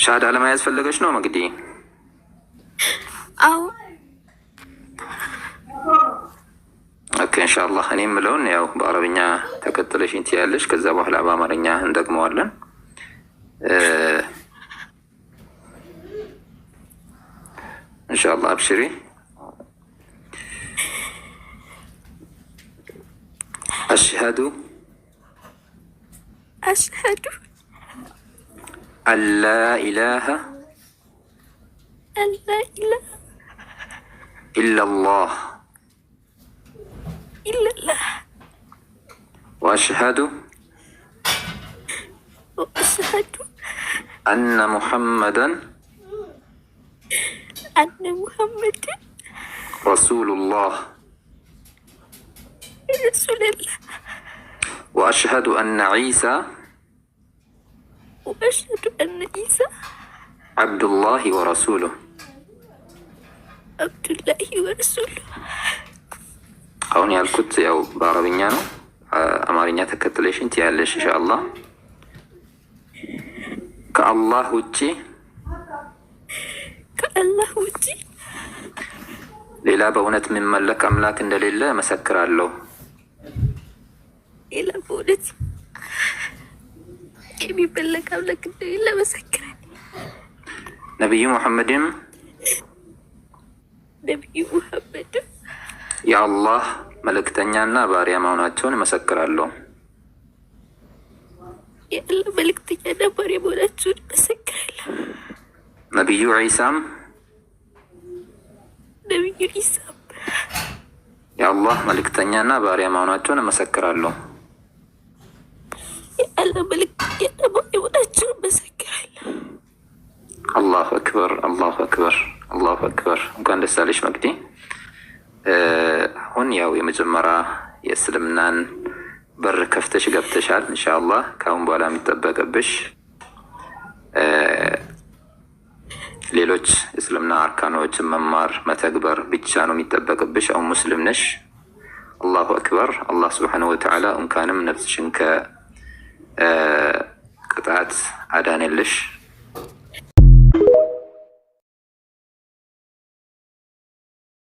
ሻሃዳ ለመያዝ ፈለገች ነው መግዲ? አዎ። Okay፣ ኢንሻአላህ እኔ የምለውን ያው በአረብኛ ተከትለሽኝ ትያለሽ። ከዛ በኋላ በአማርኛ እንደግመዋለን። ኢንሻአላህ አብሽሪ። أشهد أشهد أن لا إله أن لا إله إلا الله إلا الله وأشهد وأشهد أن محمدا أن محمدا رسول الله رسول الله وأشهد أن عيسى وأشهد أن عيسى عبد الله ورسوله። عبد الله ورسوله። አሁን ያልኩት ያው በአረብኛ ነው። አማርኛ ተከትለሽን ትያለሽ ኢንሻአላህ። ከአላህ ውጪ ከአላህ ውጪ ሌላ በእውነት የሚመለክ አምላክ እንደሌለ እመሰክራለሁ። ሌላ በእውነት የሚመለክ አምላክ እንደሌለ እመሰክራለሁ። ነቢዩ ሙሐመድም ነቢዩ ሙሐመድም የአላህ መልእክተኛና ባሪያ መሆናቸውን እመሰክራለሁ። የአላህ መልእክተኛና ባሪያ መሆናቸውን እመሰክራለሁ። ነቢዩ ዒሳም ነቢዩ ዒሳም የአላህ መልእክተኛና ባሪያ መሆናቸውን እመሰክራለሁ። የአላህ መልእክተኛና ባሪያ መሆናቸውን እመሰክራለሁ። አላሁ አክበር፣ አላሁ አክበር፣ አላሁ አክበር። እንኳን ደስ አለሽ መግዲ። አሁን ያው የመጀመሪያ የእስልምናን በር ከፍተሽ ገብተሻል። ኢንሻአላህ ከአሁን በኋላ የሚጠበቅብሽ ሌሎች እስልምና አርካኖችን መማር መተግበር ብቻ ነው የሚጠበቅብሽ። አሁን ሙስሊም ነሽ። አላሁ አክበር። አላህ ስብሐነሁ ወተዓላ እንኳንም ነፍስሽን ከቅጣት አዳነልሽ።